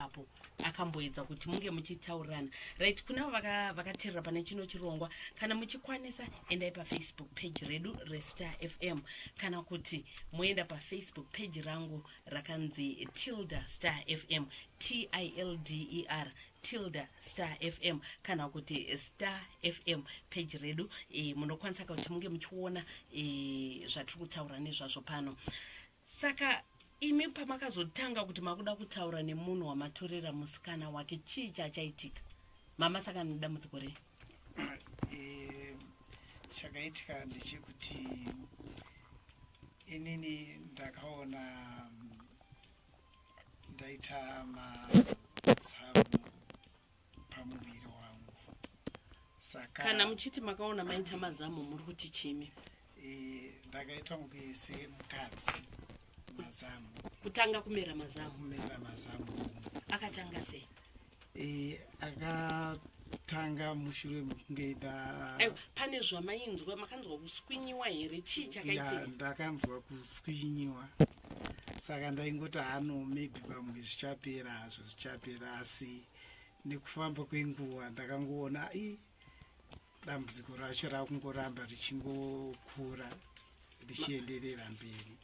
ipapo akamboedza kuti munge muchitaurirana. Right, kune avo vakateerera pane chino chirongwa, kana muchikwanisa endai paFacebook page redu reStar FM, kana kuti moenda paFacebook page rangu rakanzi Tilda Star FM, Tilder Tilda Star FM, kana kuti Star FM page redu. Munokwanisa kuti munge muchiona zvatiri kutaura nezvazvo pano. Saka imi pamakazotanga kuti makuda kutaura nemunhu wamatorera musikana wake, chii chachaitika? Mama saka nedambudziko rei? Chakaitika ndechekuti inini ndakaona ndaita mazamu pamuviri wangu, saka Kana muchiti makaona maita mazamu, muri kuti chimi? Ndakaita kunge semukadzi, mazamu. Kutanga kumera mazamu? Kumera mazamu. Akatanga sei? Akatanga mushure mekunge nda Aiwa, pane zvamainzwa? Makanzwa kuswinyiwa here? Chii chakaitika? Ndakanzwa kuswinyiwa, saka ndaingoti hano maybe pamwe zvichapera hazvo, zvichapera. Asi nekufamba kwenguva ndakangoona i dambudziko racho rakungoramba richingokura, richienderera mberi,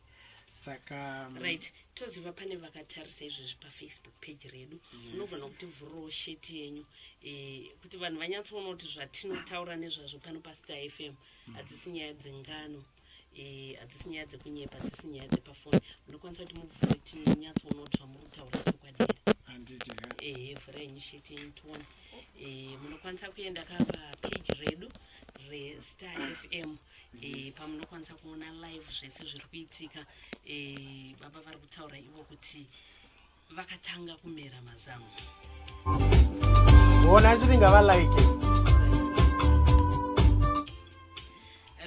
saka Right, toziva pane vakatarisa izvezvi paFacebook page redu. Unogona kutivhurirawo shirt yenyu kuti vanhu vanyatsoona kuti zvatinotaura nezvazvo pano paStar FM hadzisi nyaya dzengano, hadzisi nyaya dzekunyepa, hadzisi nyaya dzepafoni. Munokwanisa kuti muvhure tinyatsoona kuti zvamuri kutaura chokwadi here. Handiti ka? Ehe, vhura yenyu shirt yenyu tione. Munokwanisa kuenda ka papage redu reStar FM, pamunokwanisa kuona live zvese zviri kuitika. Baba vari kutaura ivo kuti vakatanga kumera mazamu. Ona achiti ngavalike.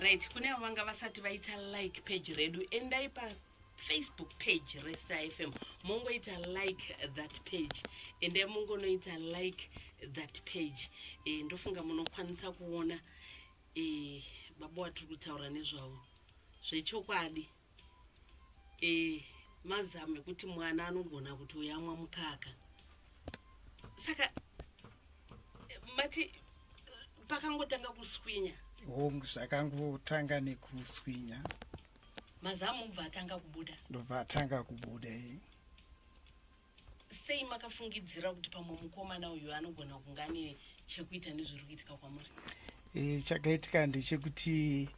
Right, kune avo vanga vasati vaita like page redu, endai paFacebook page reStar FM, mongoita like that page. Endai mungonoita like that page. Ndofunga munokwanisa kuona baba watiri kutaura nezvavo zvechokwadi. Mazamu ekuti mwana anogona kuti uyamwa mukaka. Saka mati pakangotanga kuswinya? Hongu, zvakangotanga nekuswinya. Mazamu ubva atanga kubuda? Ndobva atanga kubuda. Sei makafungidzira kuti pamwe mukomana uyu anogona kunge ane chekuita nezviri kuitika kwamuri? Chakaitika ndechekuti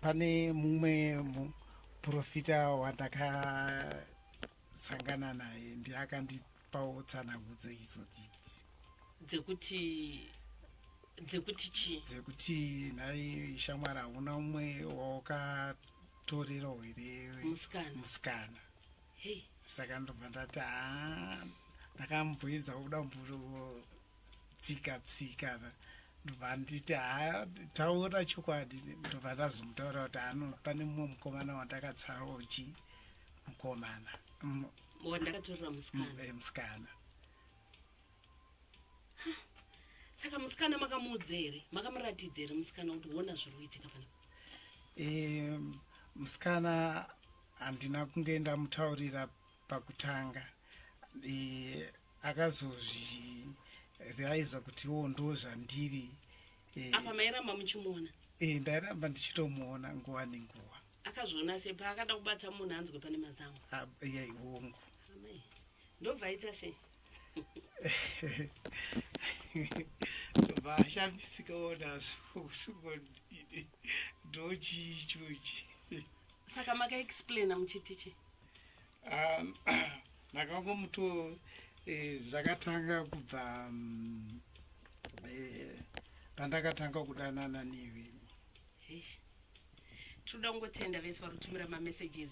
pane mumwe muprofita wandakasangana naye, ndiye akandipawo tsanangudzo idzodzidzi. Dzekuti chii? Dzekuti, nhai shamwari, hauna umwe wawakatorerawo here? Musikana. Musikana. Hei. Saka ndobva ndati, ha, ndakamboedza kuda kumbotsika tsika, ndobva nditi, ha, taura chokwadi. Ndobva ndazomutaura kuti ano pane mumwe mukomana wandakatsarawo chi mukomana. Wandakatorera musikana. Musikana. Saka musikana makamuudza here? Makamuratidza here musikana kuti ona zviri kuitika pana? Musikana handina kunge ndamutaurira pakutanga. Akazozvirealiza kuti wo ndo zvandiri. Apa mairamba muchimuona? Ndairamba ndichitomuona nguva nenguva. Akazviona sei paakada kubata munhu anzwe pane mazamu? Ah, iya, hongu. Amai, ndobva aita sei? Ndobva ashamisikawo nazvo, ndochii ichochi? Saka makaexplaina muchiti chi? Ndakangomuto zvakatanga kubva pandakatanga kudanana newe. Eish. Tinoda kungotenda vese vari kutumira mamessages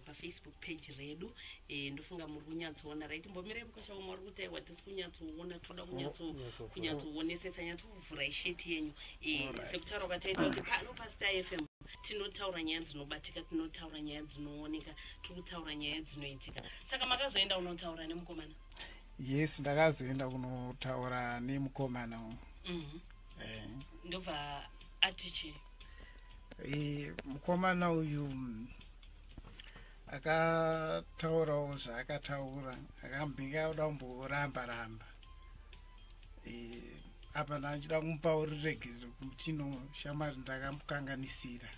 paFacebook page redu. Ndofunga muri kunyatsoona. Right, mbomirai mukosha, vamwe vari kuti aiwa, tisi kunyatsoona, toda kunyatsoonesesa. Nyatsovhurai shirt yenyu. Sekutaura kwataita kuti pano paStar FM tinotaura nyaya dzinobatika, tinotaura nyaya dzinooneka, tiri kutaura nyaya dzinoitika. Saka makazoenda unotaura nemukomana? Yes, ndakazoenda kunotaura nemukomana uyu. Akataurawo zvaakataura, akambenge auda kumboramba ramba. Apa ndachida kumupa ruregerero kuti no, shamwari, ndakamukanganisira.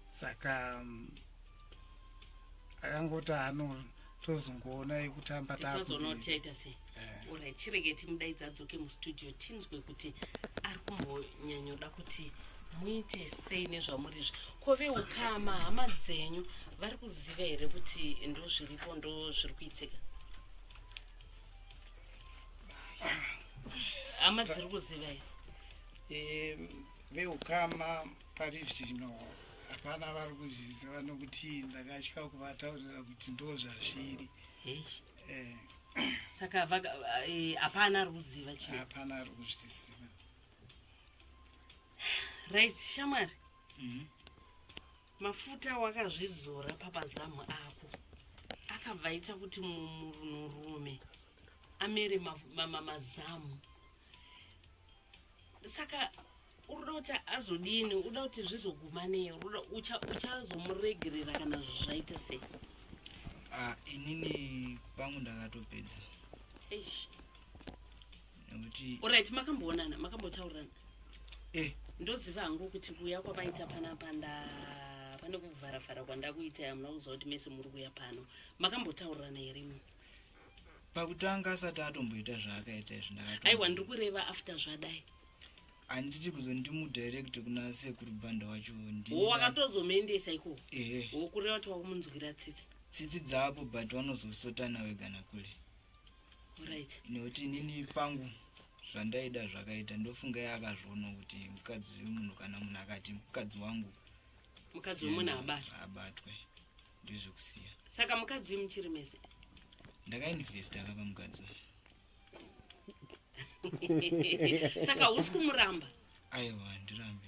Saka akangoti ano tozongoona yekutamba. Tichazoona kuti tichaita sei. Alright, chirege timudaidza adzoke mustudio, tinzwe kuti ari kumbonyanyoda kuti muite sei nezvamuri izvi. Ko veukama, hama dzenyu, vari kuziva here kuti ndo zviripo, ndo zviri kuitika? Hama dziri kuziva here? Veukama pari zvino hapana vari kuzviziva, nokuti ndakatya kuvataurira kuti ndo zvazviri. Hei. Saka hapana ari kuziva chii? Hapana ari kuzviziva. Right, shamwari. Mafuta wakazvizora papazamu ako akabva aita kuti munhurume amere mazamu. Saka urikuda kuti azodini? Uda kuti zvizoguma nei? Uchazomuregerera kana zvaita sei? Ah, inini pangu ndakatopedza. Eish. Nekuti Alright, makamboonana, makambotaurirana? Eh. Ndoziva hangu kuti kuuya kwamaita panapa nda pane kuvharavhara kwandakuita, hamuna kuziva kuti mese muri kuuya pano. Makambotaurirana here imi? Pakutanga asati atomboita zvaakaita izvi, ndakato Aiwa, ndiri kureva after zvadai. Handiti kuzondimudirect kuna sekuru Banda wacho Wo wakatozomuendesa ikoko? Ehe. Wokureva kuti wakumunzwira tsitsi? Tsitsi dzapo, but vanozosotana wega nakule. Nekuti inini pangu zvandaida zvakaita, ndofunga iye akazviona kuti mukadzi wemunhu, kana munhu akati mukadzi wangu, Mukadzi wemunhu abatwe. Abatwe, ndezvekusiya. Saka mukadzi uyu muchiri mese? Ndakainvesta kapa mukadzi uyu. Saka hausi kumuramba? Aiwa, handirambe.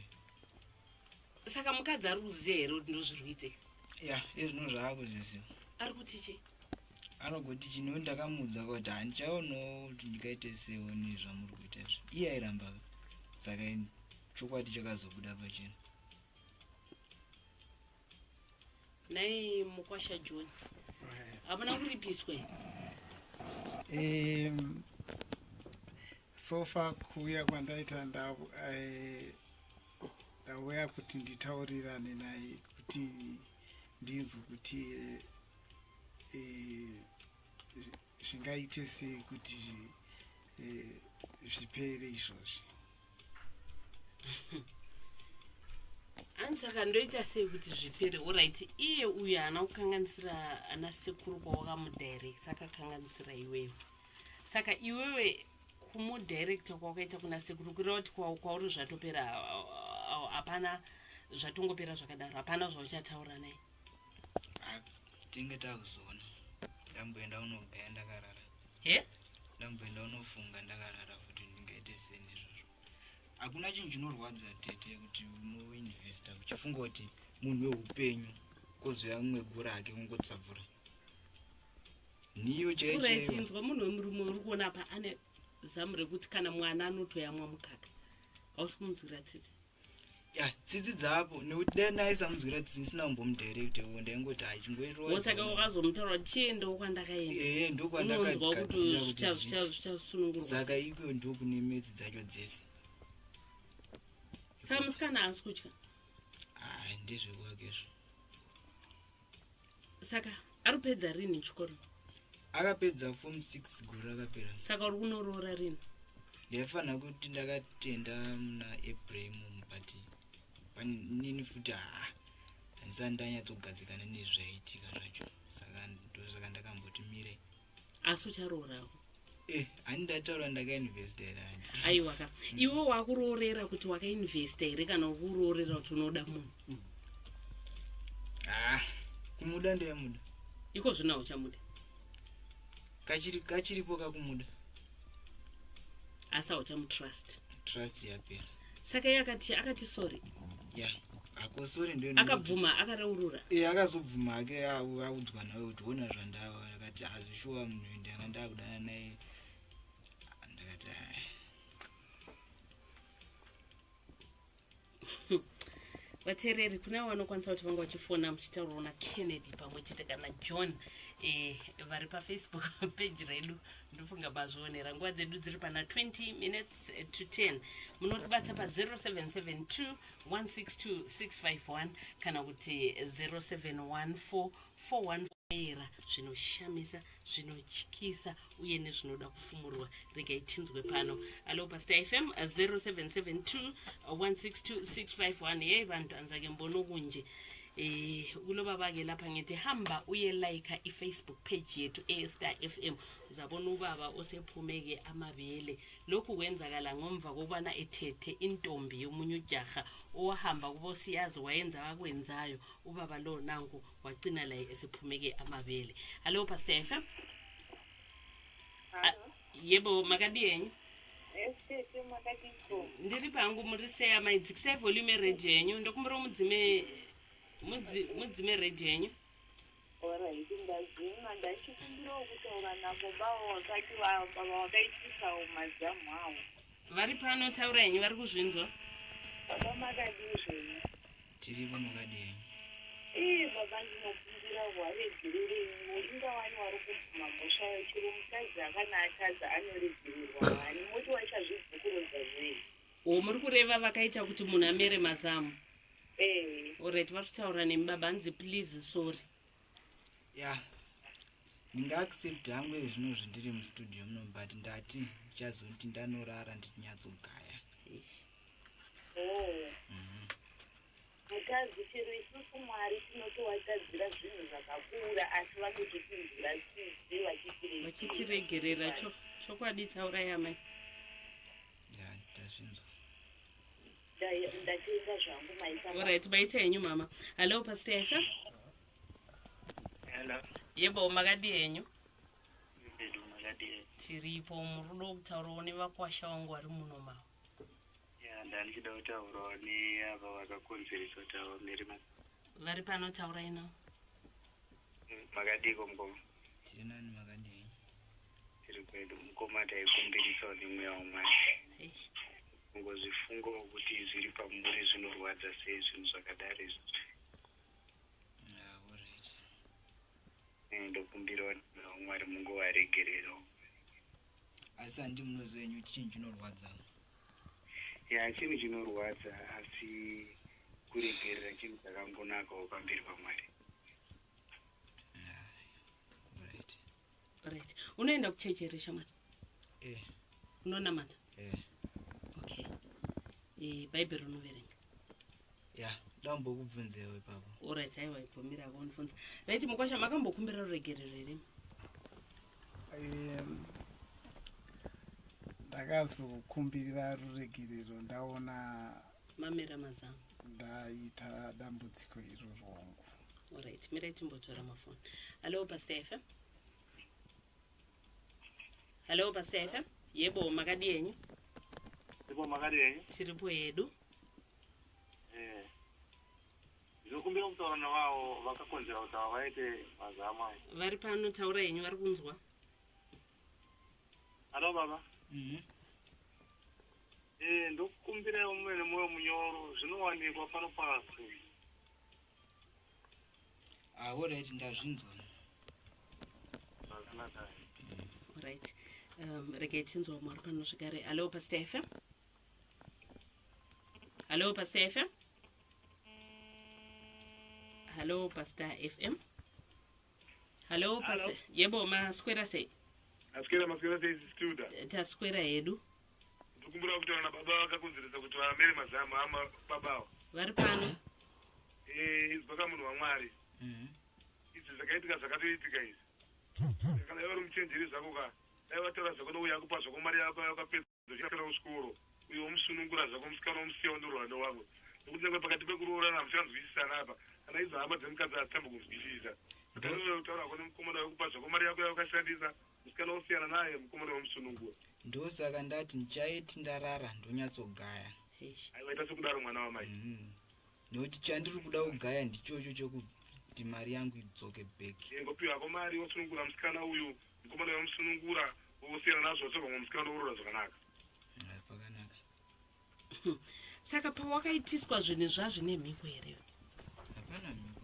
Saka mukadzi ari kuziva here kuti ndo zviri kuitika? Ya, izvino zvaakuzviziva. Ari kuti chii? Anogoti chino ndakamuudza kuti handichaonawo kuti ndingaite sewo nezvamuri kuita izvi. Iye airamba, saka chokwadi chakazobuda pachena. Nai mukwasha John, hapana kuripiswa here? So far kuuya kwandaita, ndauya kuti nditaurirane naye, kuti ndinzwe kuti zvingaite sei kuti zvipere izvozvi. Ani saka ndoita sei kuti zvipere? Alright, iye uyu haana kukanganisira ana sekuru kwawakamudirect, akakanganisira iwewe. Saka iwewe kumudirecta kwawakaita kuna sekuru kureva kuti kwauri zvatopera, hapana, zvatongopera zvakadaro, hapana zvauchataura naye? Ah, tinge takuzoona. Ndamboenda unogaya ndakarara. He? Ndamboenda unofunga ndakarara futi, ndingaite sei nezvozvo. Hakuna chinhu chinorwadza, tete, kuti unoinvesta uchifunga kuti munhu weupenyu, kozouya mumwe gura ake kungotsabvura niyo chaiyo. Alright. Chaiyo. Inzwa, munhu wemurume uri kuona apa ane zamu rekuti kana mwana anotoyamwa mukaka, hausi kumunzwira tsitsi? Ya, tsitsi dzapo, nekuti dai naisamunzwira tsitsi ndisina kumbomudirect, ndaingoti Wo saka wakazomutaura kuti chiendawo kwandakaenda? Ehe. Unonzwa kuti Ndokwandakagadzira kuti zviite. zvichasunungurwa. Saka iko ndokune metsi dzacho dzese. Saka musikana haasi kutya? Ah, ndezvekuwakezvo. Saka ari kupedza rini chikoro? Akapedza form 6 gore rakapera. Saka uri kunoroora rini? Ndaifanira kuti ndakatenda muna April imomo, but panini futi haa, handisati ndanyatsogadzikana nezvaiitika zvacho, saka ndosaka ndakamboti mire. Asi ucharoorawo? Eh, hani ndataura, ndakainvesta here handi? Aiwa ka, iwe wakuroorera kuti wakainvesta here, kana ukuroorera kuti unoda munhu? Ah, kumuda ndaimuda. Iko zvino hauchamuda? Kachiripo kakumuda. Asi hauchamutrust? Trust yapera. Saka iye akati sorry? Ya, akosori ndio. Akabvuma, akareurura? E, akazobvuma ake, audzwa nawe kuti ona zvandava. Akati hazvishuwa, munhu ndanga ndakudana naye. Ndakati "Ai." Vateereri, kune avo vanokwanisa kuti vanga vachifona muchitaurawo naKennedy pamwe chete kana John vari paFacebook page redu, ndofunga mazvionera. Nguva dzedu dziri pana 20 minutes to 10. Munotibata pa0772 162 651 kana kuti 0714 41 era. Zvinoshamisa, zvinotyisa uye nezvinoda kufumurwa, regai tinzwe pano. Alo, Pastor FM, 0772 162 651. Yeyi vantu, anzake mbona kunje kulobaba-ke lapha. Ngithi hamba uyelayikha i-Facebook page yethu e-Star FM, uzabona ubaba osephume-ke amabele. Lokhu kwenzakala ngomva kokubana ethethe intombi yomunye ujaha owahamba kubo siyazi wayenza akwenzayo. Ubaba lo nanku wagcina laye esephumeke amabele. Hallo, Pastor FM. Halo. Yebo, makadi yenyu? Esitete, makadiko? Ndiri pangu. Muri sei, amai? Dzikisai volume yeredhiyo yenyu, ndokumbira mudzime mudzime redhiyo yenyu. Alright, ndazvima. Ndachikumbirawo kutaura nababa wakati baba wakaitisawo mazamu awo. Vari pano, taura henyu, vari kuzvinzwa. Baba, makadii zvenyu? Tiripo, makadii? Ii baba, ndinokumbira hwaregerereiwo. Ingawani wari kubvuma mhosva yachiro. Mukadzi akana atadza anoregererwa wani, moti wachazvidzokorodza zvei? O, muri kureva vakaita kuti munhu amere mazamu? Ee. Alright, vari kutaura nemi baba, hanzi please, sorry. Ya, ndingaaccept hangu zvinozvi ndiri mustudio muno, but ndati ndichazoti ndanorara ndichinyatsogaya. Eish. O, mukadzi chero isusu Mwari tinotovatadzira zvinhu zvakakura, asi vanototinzwira tsitsi vachitiregerera. Vachitiregerera, chokwadi. Taurai, amai. Ya, ndazvinzwa. Ndatenda zvangu, maita. Alright, maita henyu mama. Hallo, Pastor FM. Hello. Yebo, makadi henyu? Mbedu, makadii? Tiripo. Muri kuda kutaurawo nevakwasha vangu vari muno mavo? Ya, ndandichida kutaurawo neava vakakonzeresa kuti avamere. Vari pano, taurai navo. Makadiko, mukoma? Tiri nani, makadii? Tiri kwedu, mukoma. Taikumbirisawo nemweya waMwari. Eish. Kungozvifungawo kuti zviri pamuri zvinorwadza sei, zvinhu zvakadaro izvo. Ya, alright. Ndokumbirawo nemweya waMwari mungovaregererawo. Asi handi munoziva henyu kuti chinhu chinorwadza? Ya, chinhu chinorwadza, asi kuregerera chinhu chakangonakawo pamberi paMwari. Alright. Right, unoenda kuchechi here, shamwari? Eh. Unonamata? Eh. Okay, bhaibheri unoverenga? Ya, ndambokubvunzewo ipapo. Alright, aiwa, ibvumira kundibvunza. Right, mukwasha, makambokumbira ruregerero here? Ndakazokumbirira ruregerero ndaona mamera mazamu. Ndaita dambudziko iroro. Alright, mirai timbotora mafoni. Hallo, Pastor FM. Hallo, Pastor FM. Yebo, makadi henyu? Ipo, makadi henyu? Tiripo yedu. Ndinokumbira kutaura navavo vakakonzera kuti ava vaite mazamu aya. Vari pano, taura henyu, vari kunzwa. Alo, baba. Mhm. Ndokukumbira muve nemwoyo munyoro, zvinowanikwa pano pasi. Ah, alright, ndazvinzwa. Zvakanaka. Alright, regai tinzwa mwari pano zvekare. Hallo, Pastor FM. Hallo, Pastor FM. Hallo, Pastor FM. Hallo, Pastor. Yebo, maswera sei? Aswera, maswera sei, Tilda? Taswera hedu. Ndokumbira kutaura nababa vakakonzeresa kuti vamere mazamu ama babawo. Vari pano. Izwa kamunhu waMwari. Izvi zvakaitika zvakatoitika izvi. Kana iwe uri muchenjeri zvako ka, dai wataura zvako nouya kupa zvako mari yako yakapedza uchienda kuchikoro, uye womusunungura zvako musikana, womusiya wondorora newamwe, nekuti nyangwe pakati pekuroorana hamuchanzwisisana apa. Kana idzo hama dzemukadzi hadzitambo kunzwisisa. Taura hako nemukomana wekupa zvako mari yako yakashandisa, musikana wosiyana naye, mukomana womusunungura. Ndosaka ndati ndichaiti ndarara ndonyatsogaya. Eish. Aiwa, ita sekudaro, mwana wamai. Nekuti chandiri kuda kugaya ndichocho chokuti mari yangu idzoke back. Ngopiwa hako mari, wosunungura musikana uyu, mukomana wemusunungura, wosiyana nazvo, wotsvaga mumwe musikana worora zvakanaka. Ah, pakanaka. Saka pawakaitiswa zvinhu zvazvine mhiko here? Hapana mhiko.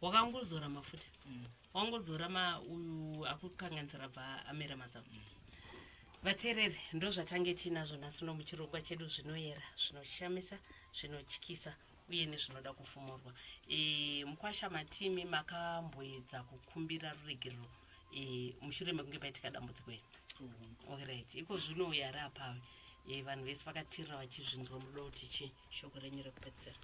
Wakangozora mafuta? Mm. Wangozora ma uyu akukanganisira bva amera mazamu. Vateereri, ndozvatange tiinazvo nhasi uno muchirongwa chedu zvinoyera, zvinoshamisa, zvinotyisa uye nezvinoda kufumurwa. Mukwasha matimi makamboedza kukumbira ruregerero mushure mekunge paitika dambudziko iri? Alright, iko zvino uyo ari apawe, vanhu vese vakateerera vachizvinzwa, munoda kuti chii, shoko renyu rekupedzisira?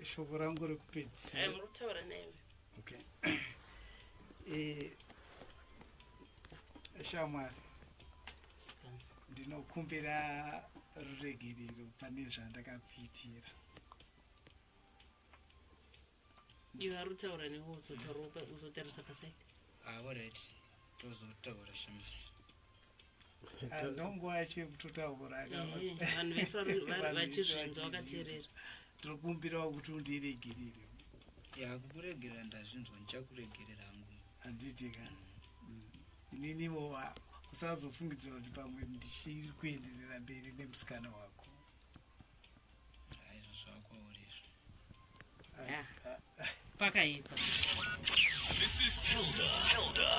Shoko rangu rekupedzisira. Muri kutaura naiwe. Okay. Shamwari, ndinokumbira ruregerero pane zvandakakuitira. Iwe ari kutaura newe, uzotaura, uzotarisa pasaidi. Ah, alright, tozotaura shamwari. Ah, ndonguva yacho yekutotaura. Ehe, vanhu vese Vanhu vese vachizvinzwa vachizvinzwa. vakateerera. Ndinokumbirawo kuti undiregerere. Ya, kukuregerera ndazvinzwa, ndichakuregerera hangu. Handiti ka? Ininiwo usazofungidzira kuti pamwe ndichiri kuenderera mberi nemusikana wako. Haizvo zvakwauri izvo. Ah, pakaipa. This is Tilda. Tilda.